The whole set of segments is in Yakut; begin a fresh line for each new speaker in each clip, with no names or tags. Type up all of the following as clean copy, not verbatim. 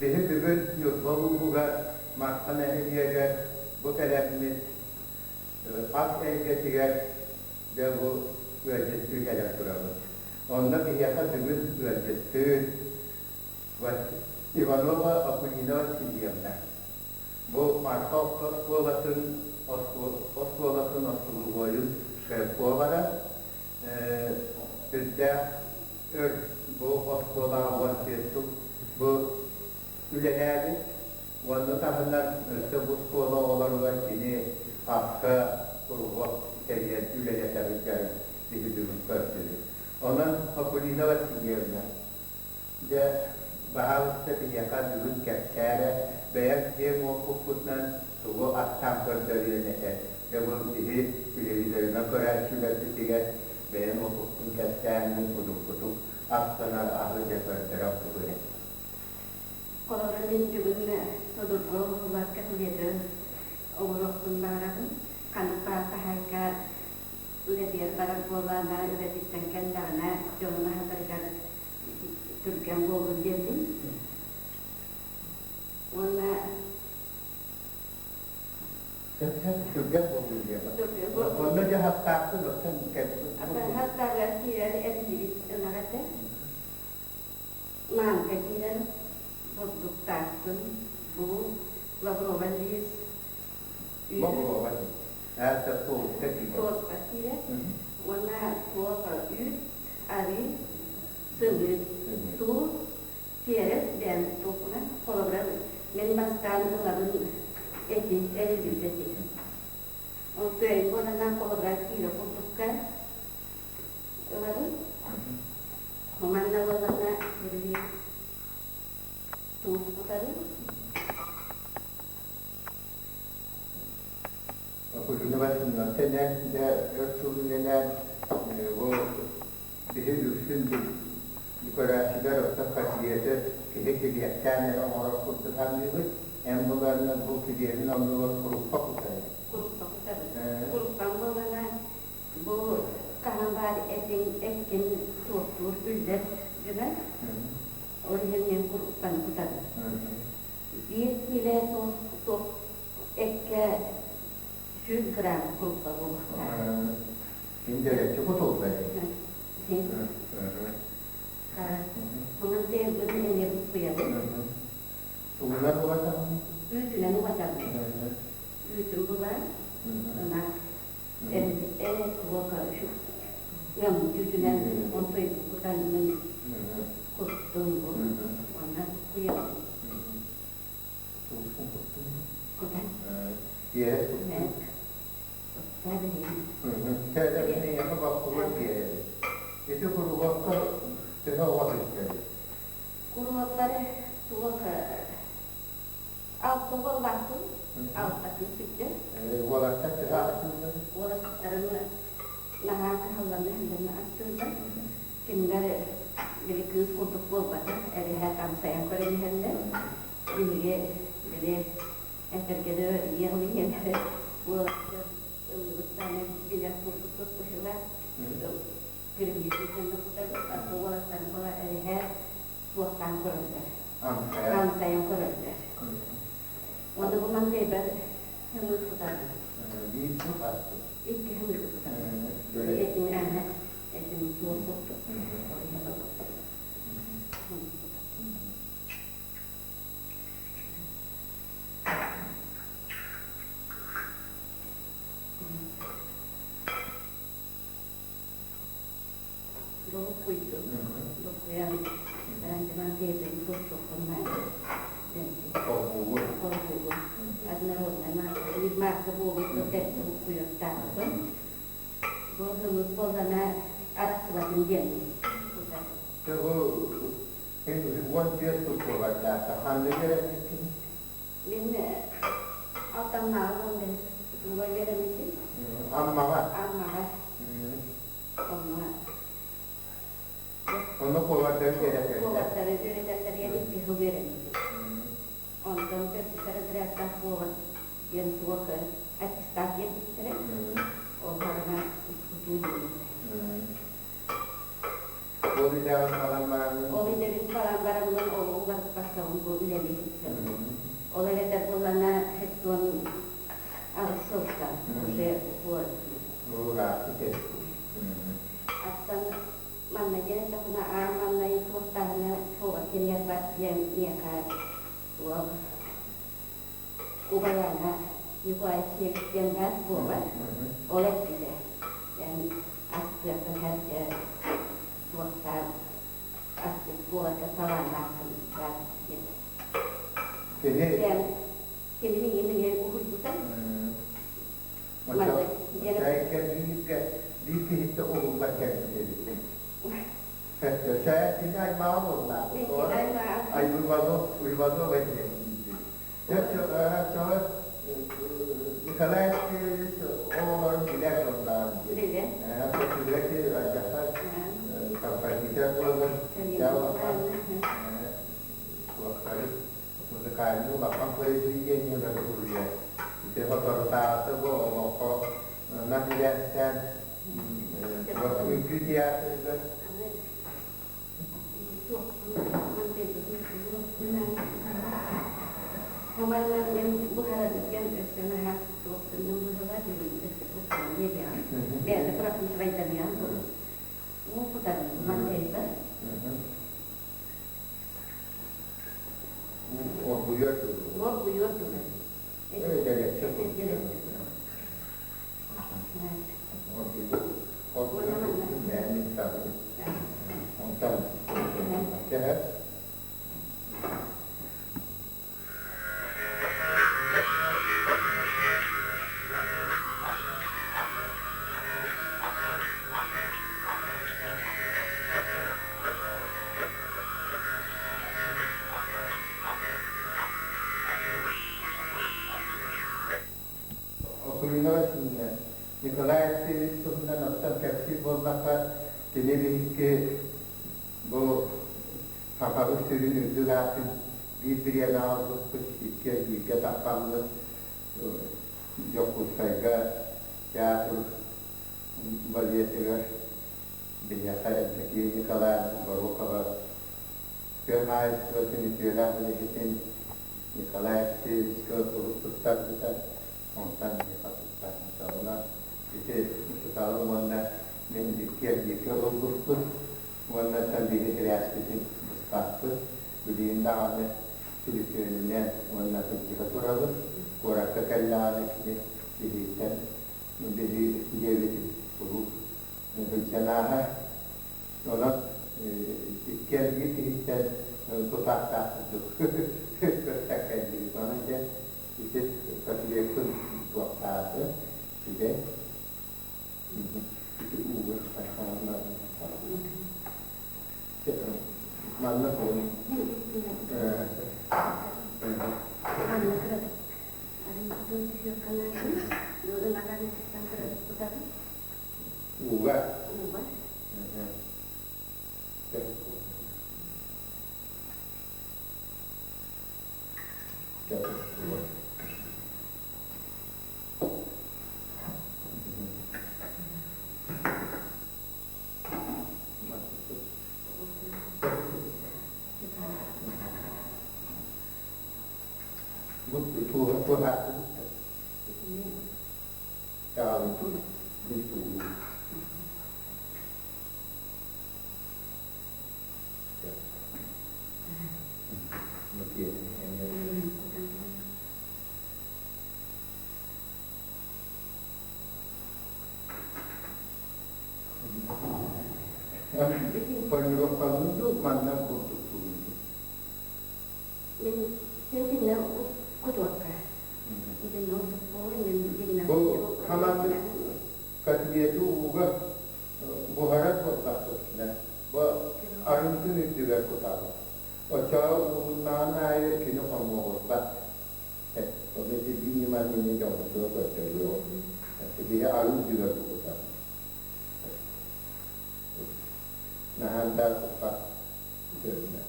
Биһи бүгүн Ньурба улууһугар Марха нэһилиэгэр бу кэлэммит ас эйгэтигэр дьэ бу ыалдьыттыы кэлэн турабыт. Онно биһиэхэ бүгүн ыалдьыттыыр Иванова Акулина Васильевна. Бу Марха орто оскуолатын оскуолатын остолобуойун шеф-повара, үрдээх өр бу оскуолаҕа 15 сыл бу үлэлээбит уонна таһынан өссө бу оскуола оҕолоругар кини аска куруһуок тэрийэн үлэлэтэ сылдьарын биһи бүгүн көрдүбүт. Онон Акулина Васильевна, дьэ, баһаалыста биһиэхэ бүгүн кэпсээ эрэ, бэйэҥ дьиэҥ уоппуккутунан тугу астаан көрдөрүөн этэ. Дьэ бу биһи телевизорынан көрөөччүлэрбитигэр бэйэм уопуппун кэпсээммин кудуккутук астанар аһы дьэ көрдөрөн тугу эрэ.
Холобура, мин бүгүн судургу оҥоһуллар котлеты оҥоруохпун баҕарабын. Ханнык баар хаһаайка үлэтигэр барар буоллаҕына, үлэтиттэн кэллэҕинэ дьонун аһатарыгар түргэн буоллун диэммин. Уонна
Сөп-сөп түргэн буоллун диэн. Онно дьэ хаттаахпын оттон
Хаттааҕар киирэр эриллибит ынах этэ. Маанка киирэр бурдуктаахпын, бу лавровай лиис,
Лавровай. Это соуска киирэр.
Соуска киирэр. Уонна туох үүт, арыы, сымыыт, туус, Сиэрэс диэн туохпунан, холобура, мин бастаан ылабын эти, эриллибит эти. Ол тыайын буоланан холобура киилэ курдукка ылабын. Манна буоллаҕына били туус кутабын.
Акулина Васильевна, сэнэн дьэ өр сыл үлэлээн бу биһи үксүн көрөөччүлэр оттон котлеты киһи килиэптээн эрэ оҥорор курдук саныыбыт. Эн буларынан бу килиэбин оннугар куруппа кутар эбит.
Куруппа кутабыт. Куруппаҥ буоллаҕына бу хаһан баар этиҥ эккин туохтуур үллэр гына ол иһин мин куруппаны кутабын. Биир киилэ туох эккэ 100 грамм куруппа буолуохтаах.
Инделеччи кутуллар.
Онон тыйыргын эмиэ буккуйабын.
Тугунан угатаҕын?
Үүтүнэн угатабын. Үүтүн булан, ынах туока ыам үүтүнэн онтой кутанмын куттум бу. Онно буккуйабын.
Туускун куттум?
Кутан.
Тиэрэ куттум. Эйиэхэ боппуруос биэрэбин. Ити куруһуокка төһө оҕо сылдьарый?
Куруһуоктар туох алта уоллаахпын, алтатын сылдьар.
Уолаттар төһө астыыллар?
Уолаттарым наһаа кыһаллан астыыллар. Кинилэр били кыыс курдук буолбатах, эбэһээт амсайан көрөн иһэллэр. Биһиги били Этэргэ да иэҕилиҥҥэлэрэ уолаттар ыллыбыттааны билэр курдук быһыылаах кирилиитин дьонно кутабыт, а уолаттарын була эрэһэ туохтаан көрөллөр. Амсайан көрөллөр. Уонна бу мантайбар хымыт кутабын.
Биир сыл астык.
Икки хымыт кутабын. Этин аны этин туох курдук. Ол иһин Долгуйдум, долгуйан баран тиэйбин туохтуохпун наада
Холбуугун.
Холбуугун. Однородная марка, биир марка буолбут бэрт буккуйуохтаахпын. Бу һымыт буоллана арахсыбатын диэн кутар.
Бу 14 сыл буолардаата. Ханна үөрэммиккин?
Мин Алтаннааҕы 15 тутууга үөрэммитим.
Аммаҕа?
Аммаҕа. Онно
Онно повардары үөрэтэллэр.
Повардары үөрэтэллэр икки сыл үөрэммитим. Онтон төрдүс разрядтаах повар диэн туох аттестат диэбиттэрэ. Ол хаҕына утуу диэбиттэрэ.
Ол идэҕин талан бараҥҥын
Ол идэбин талан бараммын ол уларыппаккабын бу үлэлии сылдьабын. Ол эбэтэр буоллаҕына 78 сылтан уже
Уураахтык
Аттан манна диэн эттэхпинэ аан маҥнай туохтааһына суоҕа кинигэр бар диэн миэхэ туох убайаана Николай Алексеевич диэн баар буолар. Ол эппитэ. Эн астыаххын сэргэ туохтаах астык буоларга талааннааххын бар диэн.
Кини
Кини миигин уһуйбута.
Чайка биир киһиттэ уһуллан кэлбит эбит. Чай кини аймаҕа буоллаах. Иванов, Иванова диэн Николай Алексеевич оҕолорун билэр буоллаҕым дии.
Билэр.
Композитор буолан, туохтары музыкальный улахан произведениелары суруйар. Ити соторутааҕыта бу олоҥхо набирээстээн үҥкүү театрыгар
Манна мин буһарабытыгар өссө наһаа туохтуннум быһыылаах билигин өссө куттанан биэриэҕим. Бэйэтэ пропитывайданыан уу кутарын мантайда.
Оргуйар турар.
Оргуйар турар.
Дэлэччэ Оргуйар мин сабын. Онтон төһө Акулина Васильевна, Николай Алексеевич туһунан оттон кэпсиир буоллахха, кини биһикки бу сахабыт сүрүн үрдүк аатын биир бириэмэҕэ ылбыппыт, иккиэн бииргэ таххаммыт Дьокуускайга театр балетыгар биһиэхэ Евдокия Николаевна Горохова тыа хаһаайыстыбатын үтүөлээх үлэһитин Николай Алексеевичка урут туттарбыта, онтон миэхэ туттарбыта. Онон ити учууталым уонна мин иккиэн бииргэ ылбыппыт уонна оттон биһи сибээспитин быспаппыт. Билигин даҕаны түлүпүөнүнэн уонна сылдьыһа турабыт. Куоракка кэллэҕинэ кини биһигиттэн биһи дьиэбитин куруук сылдьан ааһар. Онон иккиэн биир киһиттэн тутаахтаах курдук көстөн кэллибит. Онон дьэ ити котлетын туохтааты үчүгэй. Ити ууга Манна буолун. Ууга.
Ууга.
Бу туоһаатыбыт таҕабытын тууһу Панировкалыын дуу, манна курдук тугуйдуу?
Мин син кутуокка.
Бу хамаандык котлеты ууга буһарар буоллахпытына, бу арыытын үрдүгэр кутабыт. Оччоҕо уулуннаҕын аайы кини хомуоҕурбат. Ол ити биир ньыманы инньэ дьоҥҥутугар көрдөрүөҕүм. Биһи арыы үрдүгэр кутабыт. Наһаа да куппат үтүөрүнэ.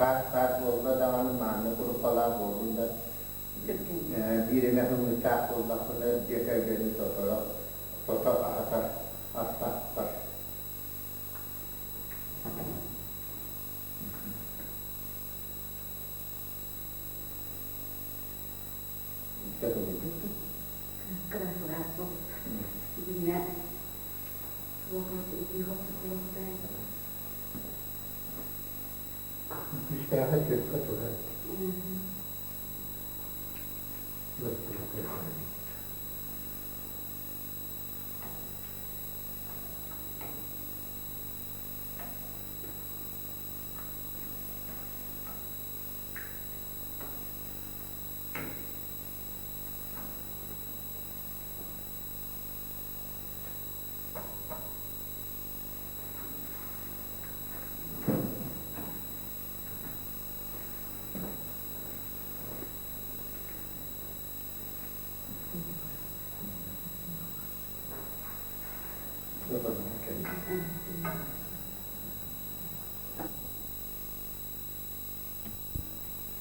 Саас-саас буолла даҕаны мааны куруппалаах буоллун да биир эмэ ыллыктаах буоллахпына дьиэ кэргэни соторо тото аһатар астаахпар.
Кыра соҕус. Билинэ
Күүстээхэ түөскэ турар.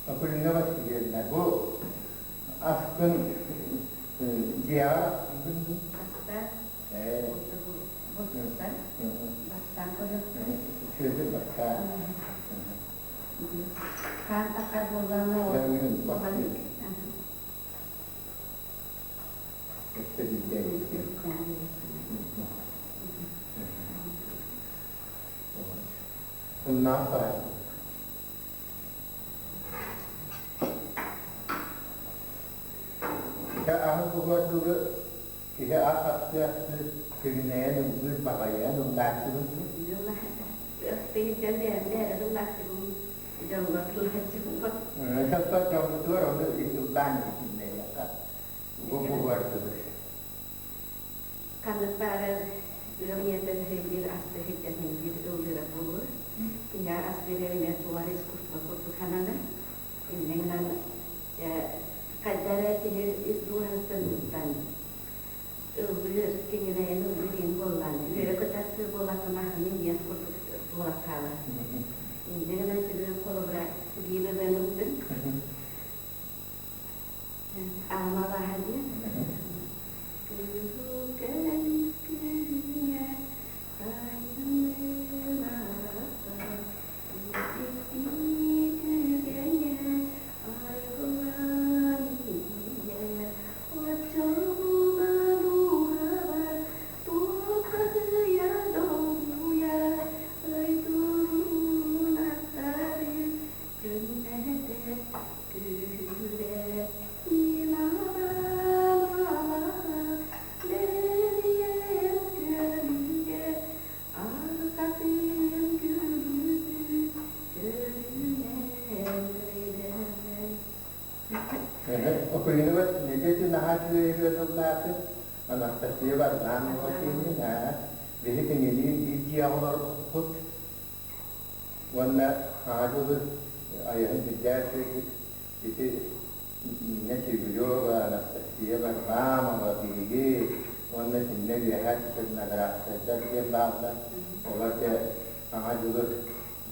Акулина Васильевна, бу аскын дьиэҕэ астыгын дуу?
Аста. Бостан. Бастаан көрөккө.
Сүөдүр бастаан.
Хаан тахар буоллаҕына
ол Өссө биирдэ Уннаах баар. Ити аһы буһуордугу киһи ас астыы-астыы күннэйэн ыллыыр баҕайыан ыллааччыбын дуу? Соппот дьоммутугар ону ыллаан иһитиннэриэххэ. Бу буһуордугу.
Ханнык баара ыал ийэтэ биир асты сирдэтин биир ыллыыра буолуо. Киһи ас биэрэр эмиэ туох эрэ искусство курдук сананар. Инньэ гынан хайда эрэ киһи ис дууһатыттан ыллыыр, кинилэрин ыллыыр диэн буоллаан, үөрэ-көтө астыыр буоллаххына аһыны иэс курдук буолан хаалар. Инньэ гынан түбүгүн холобура биир ырыаны ыллым. Аама алааһа диэн. Кыһыл көмүс күһүҥэ сайынын аата итии түгэҥэ айгылаан ийэ оччоҕуна дууһабар туоххаһыйа долгуйа ый туруунаттары күннэтэ күүһүрэ бэлиэм күөлүгэ арҕатын күлүгү көрүнэн
Окулинова нэдиэлэ наһаа үчүгэй ыллааты. Анастасия Варламова диэммин, биһи кинилиин биир дьиэҕэ олорбуппут. Уонна хаҥа дьылы айаһын сүрдээх үчүгэйбит. Ити Нина Чегулева, Анастасия Варламова биһиги уонна итиннэ үөһээ Черноградскайдар диэн бааллар. Олор дьэ Саҥа дьылы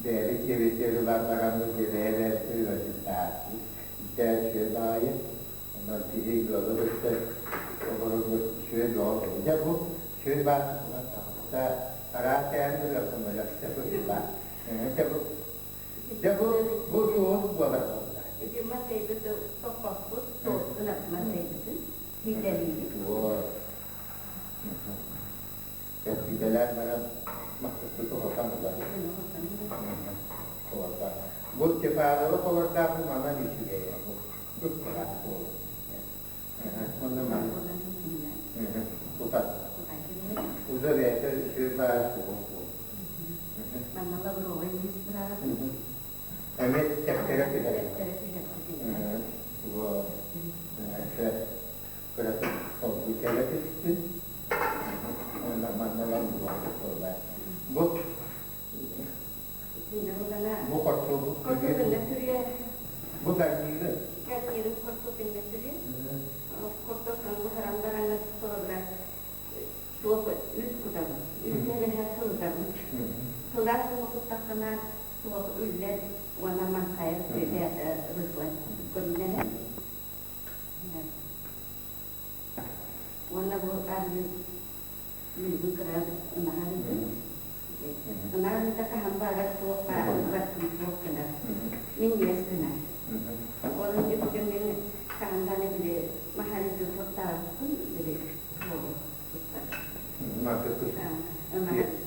бэйэбит дьиэбитигэр ылан бараммыт дьэ бэйэ-бэйэбитин ыалдьыттааччыбыт. Сүрдээх үчүгэй баҕайы. Онон киһи ыалы кытта олорорго үчүгэй бөҕө буолла. Дьэ бу үчүгэй баар буолан таҕыста. Араас тээн ырыа көмөлөстө быһыылаах. Дьэ бу Дьэ бу бу суол буолар буолла.
Ити матайбыт топпоппут, соус гынап матайбытын сиидэлиибит.
Сиидэлээн баран махтыспыт оһотон ылар. Бу Степанова холордаах бу манан үчүгэй бу кыраах буолар. Онно маны кутар. Уза бэйэтэ үчүгэй баар суол буолар.
Манна лавровай лист быраҕабын.
Эмиэ тэптэрэ түһэр.
Тэптэрэ түһэр.
Вот. Кыратык холбуу кэлэ түстүн. Уонна манна буолла. Бу бу хортуобу
Кортопинна түрүө.
Бу гарниры.
Гарниры кортопинна түрүө. Кортоптан буһаран бараҥҥа холобура туох үүт кутабын. Үүтүн эһэ сылытабын. Сылаас ууну куттаххына туох үллэр. Уонна маҥхайар бэйэтэ рыхлай көрүҥнэнэр. Уонна бу арыы мүнүүтүн кыра ынах арыыта. Ынах арыыта хаһан баҕарар туох баар туох гынар. Минньигэс гынар. Ол үрдүгэр мин хаһан даҕаны били маһарыйды туохтаабыппын били туоҕу туттар. Ынах арыытын.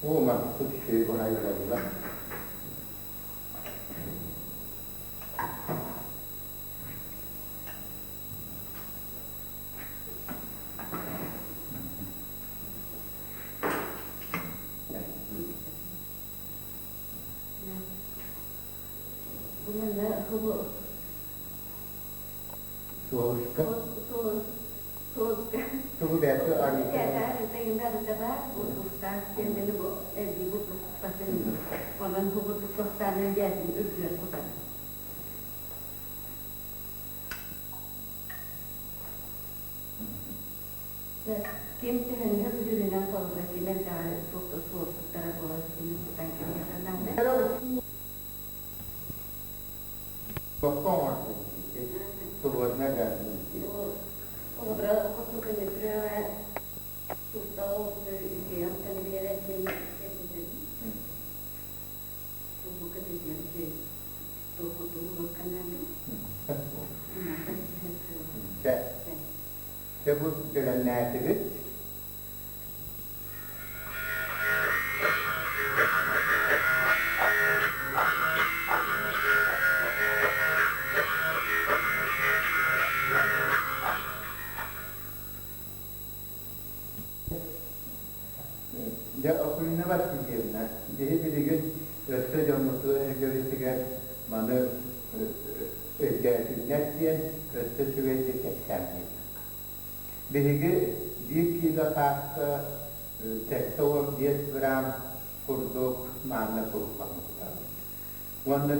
Бу манна
Суолуска.
Суолуска.
Тугу бэйэтэ арыйда.
Онон хубурдуктаанын бэйэтин үрдүгэр кутар. Ким төһөнү бүлүүнэн холобура ким элбэҕи суолтуттара буолан кини тутан кэбиһэр наада.
Туохха оҥордун Субуотна гарнизия.
Холобура хоту көнөтүрэ туста үтүөн кэнбиэрэ диэн кэпсэтэн тулука тэтиэн туохутуу канада.
Чэ, чэ бу бэлэмнээтибит. Дьэ, Акулина Васильевна, биһи билигин өссө дьоммутугар-сэргэбитигэр маны өйдөөтүннэр диэн өссө үчүгэйдик кэпсээн биэриэххэ. Биһиги биир киилэ пааска 75 грамм курдук маанна куруппаммыттабыт. Уонна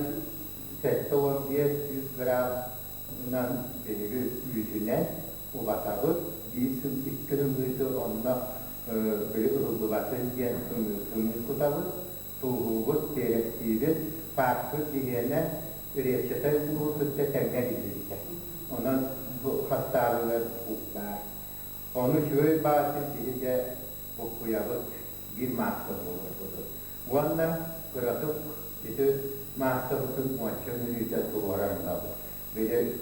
75-100 граммынан биһиги үүтүнэн убатабыт, биир сыл икки ымыыты онно били ыһыллыбатын диэн ымыы кутабыт, тууһуубут, перецтиибит, пааспыт биһиэнэ репчатай ууһу кытта тэҥҥэ биллибитэ. Онон бу хастаабыгар баар. Ону үчүгэй баҕатык биһи дьэ буккуйабыт, биир маасса буоларбытын. Уонна кыратык ити маассабытын уонча мүнүүтэ туруоран ылабыт. Били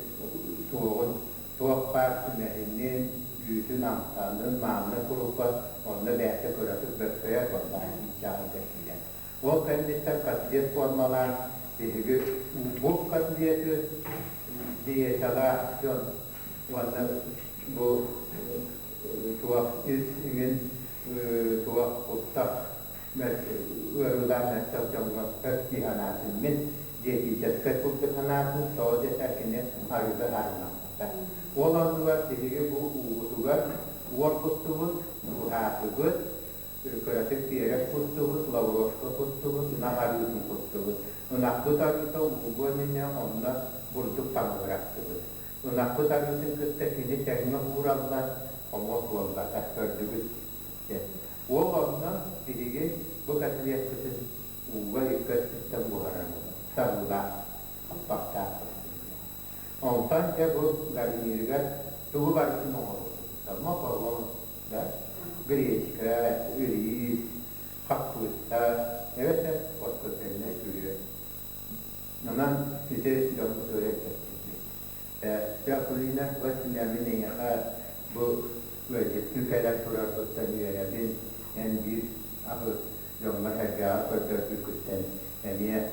туоҕун туох баар сүмэһинин, үүтүн амтанын, маанны куруппа онно бэйэтэ кыратык бөккөйөр буоллаҕа чааһыгар киирэн. Ол кэнниттэн котлет формалаан биһиги бу котлеты диеталаах дьон уонна бу туох ис иҥин туох куттах ыарыылаах мөлтөх дьоҥҥо сөп дии санаатым мин диетическай курдук санаатым тоҕо диэтэр кини арыгы аһарынаммыта. Ол оннугар биһиги бу уубутугар уорбуттубут, уһаатыбыт, кыратык перец куттубут, лавровка куттубут, ынах арыытын куттубут. Ынахпыт арыыта ууллуон иннинэ онно бурдук таммыраттыбыт. Ынахпыт арыытын кытта кини тэҥҥэ уураллан хомуот буолбата, көрдүгүт диэн. Ол онно биһиги бу котлеткытын ууга икки өттүттэн буһаран сабыылаах хаппахтаах Онтон дьэ бу гарнирыгар тугу барытын оҥоробут. Макарон, да, гречка, рис, хаппыыста, эбэтэр картофельнай пюре. Онон ити дьоммутугар эппэттибит. Акулина Васильевна, мин эйиэхэ бу ыалдьыттыы кэлэн турарбыттан үөрэбин. Эн биир аһы дьоҥҥо-сэргэҕэ көрдөрбүккүттэн эмиэ.